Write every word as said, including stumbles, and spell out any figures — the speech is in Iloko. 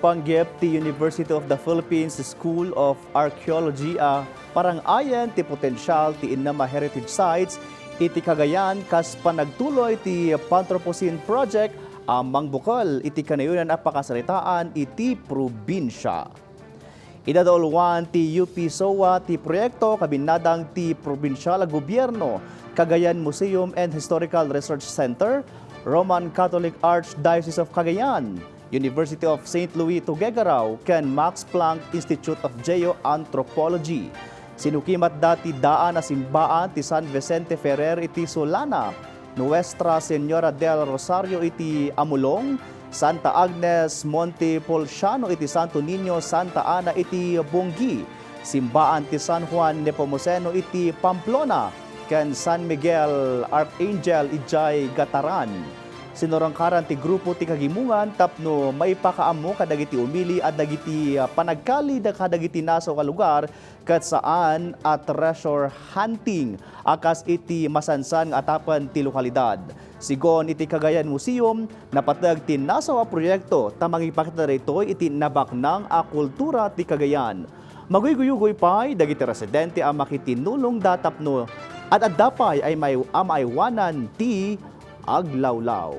Panggep ti University of the Philippines School of Archaeology a parang-ayen ti potensial ti innem a heritage sites iti Cagayan kas panagtuloy ti Panthropocene Project a mangbukel iti kanayonan a pakasaritaan iti probinsia. Idadauluan ti U P SOA ti proyekto kabinnadang ti Probinsial a Gobierno, Cagayan Museum and Historical Research Center, Roman Catholic Archdiocese of Cagayan, University of Saint Louis Tuguegarao, ken Max Planck Institute of Geoanthropology. Sinukimatda ti daan a simbaan ti San Vicente Ferrer iti Solana, Nuestra Señora del Rosario iti Amulong, Santa Agnes Montepulciano iti Santo Niño, Santa Ana iti Bunggi, simbaan ti San Juan Nepomuceno iti Pamplona, ken San Miguel Archangel idiay Gataran. Sinurangkaran ti grupo ti kagimongan tapno maipakaammo kadagiti umili a dagiti, ah, panagkali da kadagiti nasaw a lugar ket saan a treasure hunting a kas iti masansan nga atapen ti lokalidad. Sigun iti Cagayan Museum, napateg ti nasaw a proyekto ta mangipakita daytoy iti nabaknang a kultura ti Cagayan. Maguyguyugoy pay dagiti residente a makitinnulongda tapno ad-adda pay ay may-, a maaywanan ti aglawlaw.